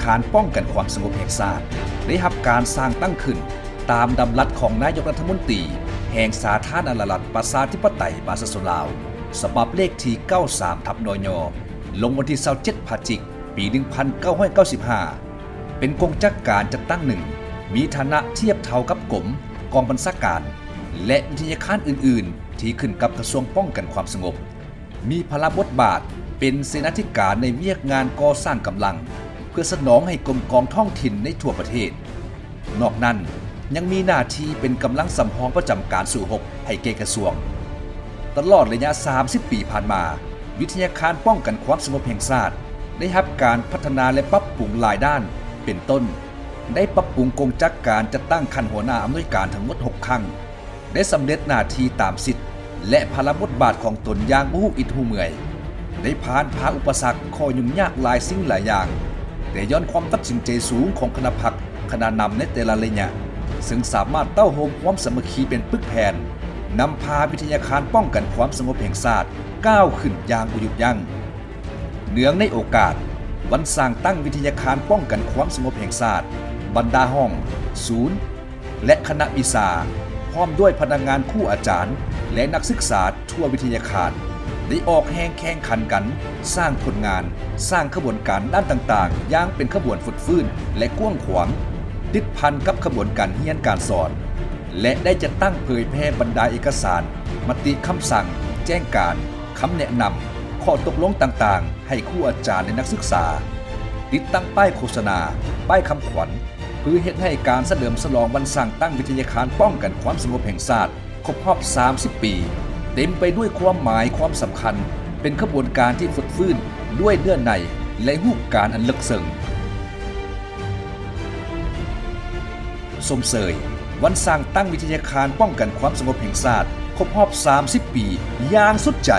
ຄານປ້ອງກັນຄວາມສະຫງົບແຫ່ງຊາດ ໄດ້ຮັບການສ້າງຕັ້ງຂຶ້ນຕາມດຳລັດຂອງນາຍົກລັດຖະມົນຕີແຫ່ງສາທາລະນະລັດ ປະຊາທິປະໄຕ ປະຊາຊົນລາວ ສະບັບເລກທີ ເກົ້າສິບສາມ ທັບ ນຍ ລົງວັນທີ ຊາວເຈັດ ພະຈິກ ປີ ໜຶ່ງພັນເກົ້າຮ້ອຍເກົ້າສິບຫ້າ ເປັນກົງຈັກການຈັດຕັ້ງໜຶ່ງ ມີຖານະທຽບເທົ່າກັບກົມ, ກອງບັນຊາການ ແລະ ວິທະຍາຄານອື່ນໆ ທີ່ຂຶ້ນກັບກະຊວງປ້ອງກັນຄວາມສະຫງົບ, ມີພາລະບົດບາດເປັນເສນາທິການໃນວຽກງານກໍ່ສ້າງກຳລັງ ເພື່ອສະໜອງໃຫ້ກົມກອງທ້ອງຖິ່ນໃນທົ່ວປະເທດ. ນອກນັ້ນ ຍັງມີໜ້າທີ່ເປັນກຳລັງສຳຮອງປະຈຳການສູ້ຮົບໃຫ້ແກ່ກະຊວງ. ຕະຫຼອດໄລຍະສາມສິບປີຜ່ານມາ, ວິທະຍາຄານປ້ອງກັນຄວາມສະຫງົບແຫ່ງຊາດ ໄດ້ຮັບການພັດທະນາ ແລະ ປັບປຸງຫຼາຍດ້ານ, ເປັນຕົ້ນ ໄດ້ປັບປຸງກົງຈັກການຈັດຕັ້ງຂັ້ນຫົວໜ້າອຳນວຍການທັງໝົດຫົກຄັ້ງ, ໄດ້ສຳເລັດໜ້າທີ່ຕາມສິດ ແລະ ພາລະບົດບາດຂອງຕົນຢ່າງບໍ່ຮູ້ອິດຮູ້ເມື່ອຍ, ໄດ້ຜ່ານຜ່າອຸປະສັກ, ຂໍ້ຫຍຸ້ງຍາກຫຼາຍສິ່ງຫຼາຍຢ່າງ, ແຕ່ຍ້ອນຄວາມຕັດສິນໃຈສູງຂອງຄະນະພັກ, ຄະນະນຳໃນແຕ່ລະໄລຍະ, ເຊິ່ງສາມາດເຕົ້າໂຮມຄວາມສາມັກຄີເປັນປຶກແຜ່ນ, ນຳພາວິທະຍາຄານປ້ອງກັນຄວາມສະຫງົບແຫ່ງຊາດກ້າວຂຶ້ນຢ່າງບໍ່ຢຸດຢັ້ງ. ເນື່ອງໃນໂອກາດວັນສ້າງຕັ້ງວິທະຍາຄານປ້ອງກັນຄວາມສະຫງົບແຫ່ງຊາດ, ບັນດາຫ້ອງ, ສູນ ແລະ ຄະນະວິຊາ, ພ້ອມດ້ວຍພະນັກງານ, ຄູອາຈານ ແລະ ນັກສຶກສາທົ່ວວິທະຍາຄານ ໄດ້ອອກແຮງແຂ່ງຂັນກັນສ້າງຜົນງານ, ສ້າງຂະບວນການດ້ານຕ່າງໆຢ່າງເປັນຂະບວນຟົດຟື້ນ ແລະ ກວ້າງຂວາງ, ຕິດພັນກັບຂະບວນການຮຽນການສອນ ແລະ ໄດ້ຈັດຕັ້ງເຜີຍແຜ່ບັນດາເອກະສານ, ມະຕິຄຳສັ່ງ, ແຈ້ງການ, ຄຳແນະນຳ, ຂໍ້ຕົກລົງຕ່າງໆໃຫ້ຄູອາຈານ ແລະ ນັກສຶກສາ, ຕິດຕັ້ງປ້າຍໂຄສະນາ, ປ້າຍຄຳຂວັນ ເພື່ອເຮັດໃຫ້ການສະເຫຼີມສະຫຼອງວັນສ້າງຕັ້ງວິທະຍາຄານປ້ອງກັນຄວາມສະຫງົບແຫ່ງຊາດຄົບຮອບສາມສິບປີ ເຕັມໄປດ້ວຍຄວາມໝາຍຄວາມສຳຄັນ, ເປັນຂະບວນການທີ່ຟົດຟື້ນດ້ວຍເນື້ອໃນ ແລະ ຮູບການອັນເລິກເຊິ່ງ. ຊົມເຊີຍວັນສ້າງຕັ້ງວິທະຍາຄານປ້ອງກັນຄວາມສະຫງົບແຫ່ງຊາດຄົບຮອບສາມສິບປີຢ່າງສຸດໃຈ.